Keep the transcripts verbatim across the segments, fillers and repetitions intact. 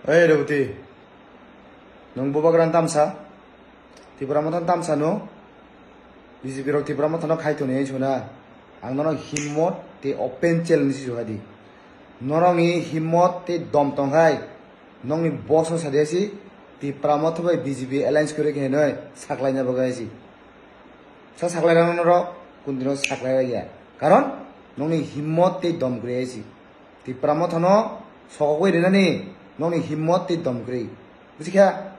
Ei Reboti, nwng bubagra tamsa, Tipra Motha tamsa no, B J P rok Tipra Motha no khai tonwi suna, ang nono himmot tei open challenge si suhadi. Norokni himmot tei dom tongkhai, nokni boss no sadi si, Tipra Motha bai B J P alliance kwrwi khe hinwi saklaina bagwi si. Sa saklai rang norok, kuntino saklai ya. Karon, nokni himmot tei dom kwrwi si. Tipra Motha no sokogwi rinani nokni himmot tei dom kwrwi. Busikha?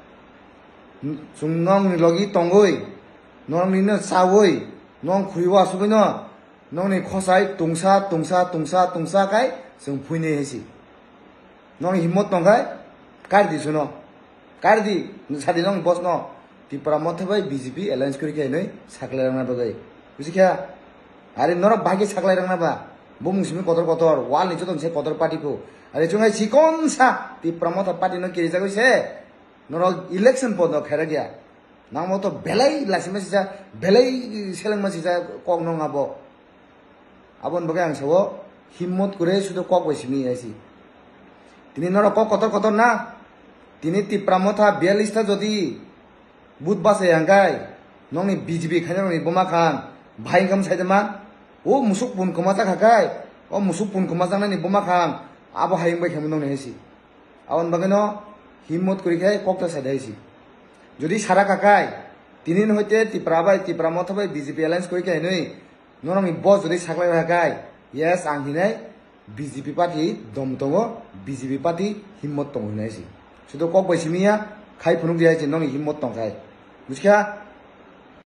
Chwng nokni logi tongwi, nokni no chawi, nok khuriwa asugwi no, nokni khosai tungsa, tungsa, tungsa, tungsa kai chwng phuinai hai si. Nokni himmot tongkhai, kari di suno. Kari di, sadi nokni boss no. Tipra Motha bai B J P alliance kwrwi khe hinwi saklai rangna bagwi. Busikha? Ari norok bahai khe saklai rangna ba? Bumung simi kotor kotor, wall ni joto se kotor party ko. Ari chungai chikon sa Tipra Motha party no kirijagwi se. Norok election pod no khairok ya. Nangmo to belai lasima sisa, belai selengma sisa kok nong abo. Aboni bagwi ang sao, himmot kwrwi sudo kok bai simi ya si. Tini norok kok kotor kotor na. Tini Tipra Motha biyalista jodi but bachai hangkai, nokni B J P khaina nokni buma khan, bahai wngkha mwsai de man. O musuk pun kwmajak hakai, o musuk pun kwmajaknani buma khan, abo hai wngbai khamu nokni hai si. Aboni bagwi no himmot kwrwi khai kok ta sai de hai si. Jodi sara kakai, tini no hoite Tipra bai, Tipra Motha bai B J P alliance kwrwi khe hinwi, norokni boss jodi saklai rwkha kai, yes, ang hinai B J P party dom tongo, B J P party himmot tongo hinai si. Sudo kok bai simi ya, khai phunuk di hai si, nokni himmot tongkhai. Busikha?